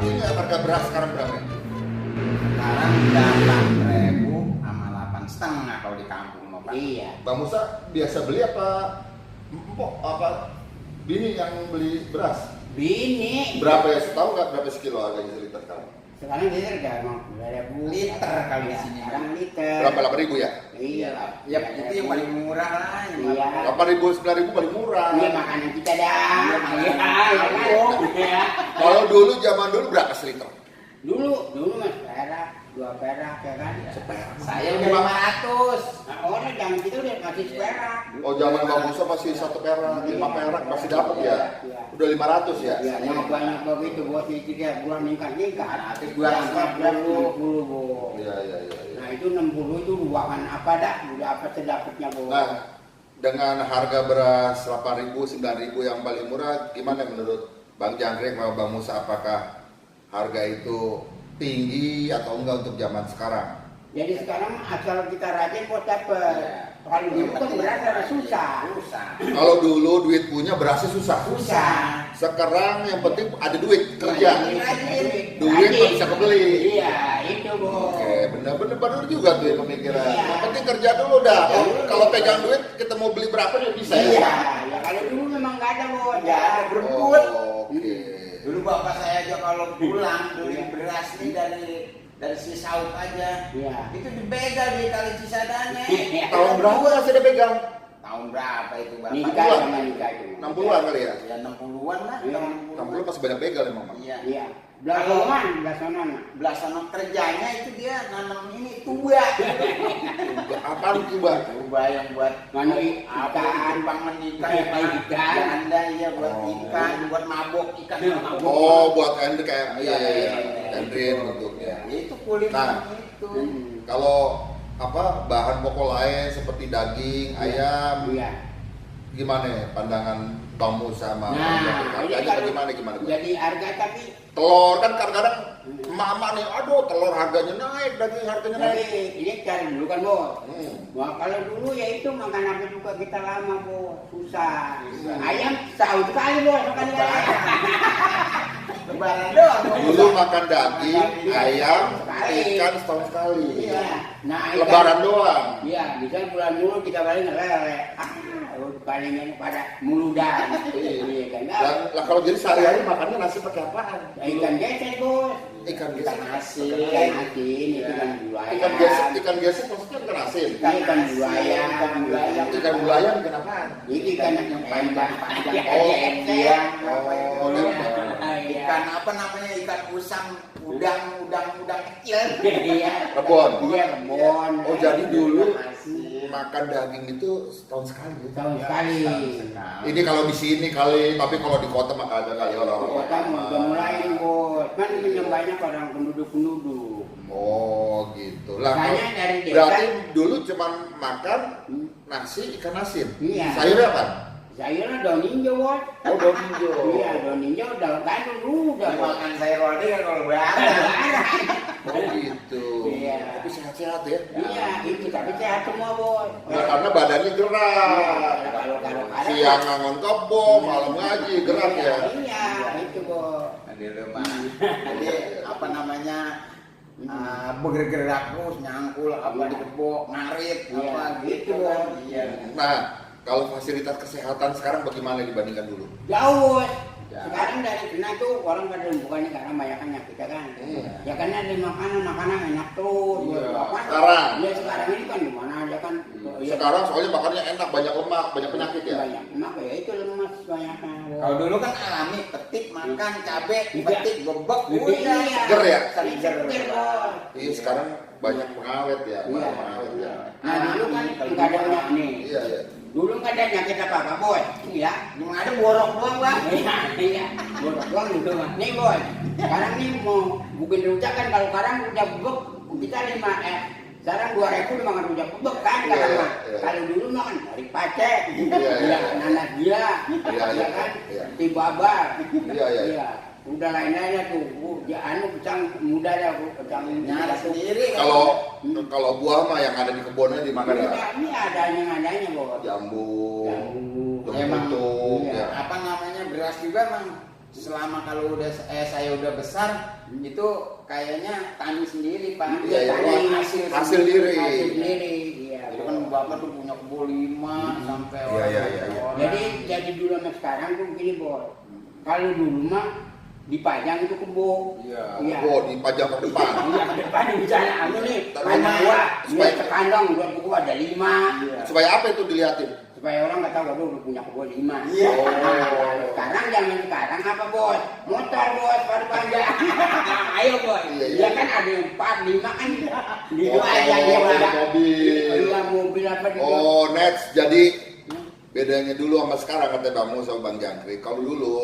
ngerti nggak harga beras sekarang berapa? Sekarang 8.000 sama 8,5 kalau di kampung mau Pak. Iya. Bang Musa biasa beli apa empok apa bini yang beli beras? Bini. Berapa ya? Tahu nggak berapa sekilo harganya seliter sekarang? Sekarang liter gak mau 2.000 Liter kali di sini. Sekarang liter. Berapa 8.000 ya? Iya. Ya itu yang paling murah lah. Iya. 8.000 9.000 paling murah. Iya makanan kita dah. Iya, iya. Kalau dulu zaman dulu berapa seliter? Dulu mas perak, 2 perak ya kan. Seperak. Saya udah 500. Nah, orang zaman kita udah masih perak. Oh zaman Bang Musa masih 1 perak, 5 perak masih dapat ya? Iya. Udah 500 ya? Iya, yang banyak begitu bos itu dia bulan ningkat. Itu 250. Bu. Iya. Nah itu 60 itu ruangan apa dah? Udah apa sedapatnya bu? Nah, dengan harga beras 8.000, 9.000 yang paling murah, gimana menurut Bang Jangkrik sama Bang Musa? Apakah harga itu tinggi atau enggak untuk zaman sekarang? Jadi sekarang asal kita rajin bos dapet. Kalau dulu kan beras ada susah. Kalau dulu duit punya berasnya susah. Sekarang yang penting ada duit kerja. Duit nggak bisa kebeli. Iya, itu bu. Oke, bener juga tuh ya pemikiran. Iya. Yang penting kerja dulu dah. Kalau pegang duit kita mau beli berapa ya bisa Iya, ya. ya kalau dulu memang nggak ada bu. Nggak ada berebut. Oke. Dulu bapak saya aja kalau pulang beli beras nih dari si sauk aja, Iya. itu dibegal di kali Cisadane. Tahun berapa masih ada pegang? Tahun berapa itu bapak? Nikah sama nikah itu. 60-an kali ya? Ya 60-an lah. Iya. 60 masih banyak begal emang. Bang. Iya. Iya. Belasonan. Belasan kerjanya itu dia nanam ini tuba. Apaan tuh Bang? Tuba yang buat Mana apa ikan. pangan ikan, Ikan. Anda iya buat ikan, buat mabok ikan. Mabok. Oh, buat Hendrik kayak Iya. Hendrik bentuknya. Itu kulit Nah. itu. Kalau apa bahan pokok lain seperti daging, ayam, Iya. gimana ya pandangan Bang Musa sama Bang Nah, Jangkrik? ini Harganya kalau gimana? Bang? jadi harga tapi Telur kan kadang-kadang emak-emak nih, aduh telur harganya naik, daging harganya tapi naik. ini cari dulu kan bos. Hmm. Wah kalau dulu ya itu makan apa juga kita lama bos, susah. Ayam setahun sekali bos makan ayam. Lebaran doang. Dulu makan daging, ayam, Sekali. ikan setahun sekali. Iya. Nah, Lebaran doang. Iya, bisa bulan dulu kita balik lele. Palingnya pada muludan. Iya kan. Lah kalau jadi sehari-hari makannya nasi pakai apaan? Ikan gesek bos. Ikan gesek. Ikan asin, itu kan buaya. Ikan gesek maksudnya ikan asin. Ikan buaya. Ikan buaya ikan apaan? Ini ikan yang panjang. Oh, iya. Oh, Ikan apa namanya ikan usang, udang kecil. Iya. Rebon. Iya, rebon. Oh jadi dulu Asin. makan daging itu setahun sekali. Tahun sekali. Ini kalau di sini kali, tapi kalau di kota mah ada kali orang-orang. Kota udah mulai bos. Kan yang banyak orang penduduk. Oh gitu lah. Makanya dari desa- Berarti dulu cuman makan nasi ikan asin. Iya. Sayurnya apa? Sayurnya daun hijau bos. Oh daun hijau. Iya, daun hijau, daun gandum udah bos. Makan sayur lodeh kan kalau berada. Oh gitu. Iya. Tapi sehat-sehat ya. Iya, itu tapi sehat semua bos. Nah, karena badannya gerak. Kalau Siang ngangon kebo, malam ngaji, gerak ya. Iya, itu bos. Di rumah. Jadi apa namanya? Bergerak terus nyangkul apa di kebo, ngarit Iya, apa gitu gitu. kan. Iya. Nah, kalau fasilitas kesehatan sekarang bagaimana dibandingkan dulu? Jauh bos. Ya. Sekarang dari kena tuh orang pada bukannya karena banyak kita kan. Ya karena di makanan enak tuh. Iya. Sekarang? Ya sekarang ini kan di mana aja kan. Ya, Sekarang soalnya makannya enak, banyak lemak, banyak penyakit ya. banyak enak ya itu lemas banyaknya. Kalau dulu kan alami, petik makan cabe, Iya. petik gebek, Iya. udah. Seger ya? Seger bos. Iya, sekarang banyak pengawet ya, Iya. banyak pengawet ya. Nah dulu kan nggak ada minyak nih. Iya, iya. Dulu nggak ada penyakit apa bos. Ya. Cuma ada borok doang bang. Iya. Bodoh doang gitu mah. Nih boy. Sekarang nih mau bikin rujak kan kalau sekarang rujak bebek kita sekarang 2.000 makan rujak bebek kan Iya, sekarang mah. iya. Kalau dulu mah kan dari pace. Iya, iya. Nanas dia. Iya, iya, kan. iya. Tibabar. Iya, iya. Iya. Udah lain-lainnya tuh. Dia pisang muda dah pisang Nyala sendiri. Kalau buah mah yang ada di kebunnya dimakan ya. Ini adanya bos. Jambu, Jambu. jambu Emang tuh, iya. ya. apa namanya beras juga emang selama kalau saya udah besar itu kayaknya tani sendiri Pak. Iya, iya. Tani Hasil diri. Hasil sendiri. Iya. Itu kan bapak tuh punya kebun 5 sampai Iya, iya, iya, iya. Jadi dulu sama sekarang tuh begini Boy. Kalau dulu mah dipajang itu kebo. Iya. Oh, dipajang ke depan. Iya ke depan misalnya anu nih, Tapi ada dua, supaya- dia sekandang, dua buku ada 5. Iya. Supaya apa itu dilihatin? Supaya orang nggak tahu kalau udah punya kebun 5. Iya. Nah, kalau sekarang zaman sekarang apa Bos? Motor Bos, baru panjang. Ayo Bos. Iya, iya. Dia kan ada 4, 5 kan. Di Oh, dua aja dia ada Pak. mobil. Iya mobil apa di Oh, Nets. Jadi bedanya dulu sama sekarang kata Bang Mus sama Bang Jangkrik. Kalau dulu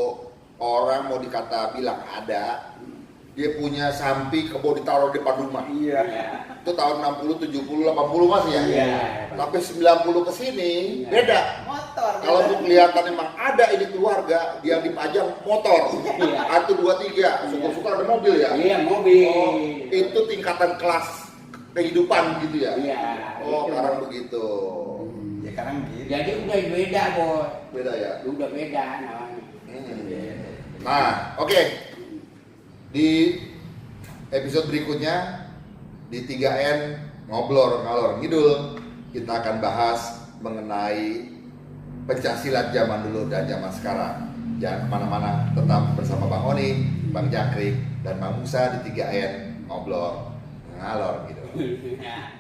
orang mau dikata bilang ada, dia punya sampi kebun ditaruh di depan rumah. Iya. Itu tahun 60, 70, 80 masih ya. Iya. Tapi 90 ke sini Iya. beda. Motor. Kalau untuk kelihatan emang ada ini keluarga, dia dipajang motor. Iya. 1, 2, 3, syukur-syukur ada mobil ya. Iya mobil. Oh, itu tingkatan kelas kehidupan gitu ya. Iya. Oh, Itu. sekarang begitu. Ya sekarang gitu. Jadi udah beda Bos. Beda ya. Udah beda namanya. Nah, oke. Di episode berikutnya di 3N ngobrol ngalor ngidul kita akan bahas mengenai pencaksilat zaman dulu dan zaman sekarang. Jangan kemana-mana, tetap bersama Bang Oni, Bang Jangkrik, dan Bang Musa di 3N ngobrol ngalor ngidul. Ya.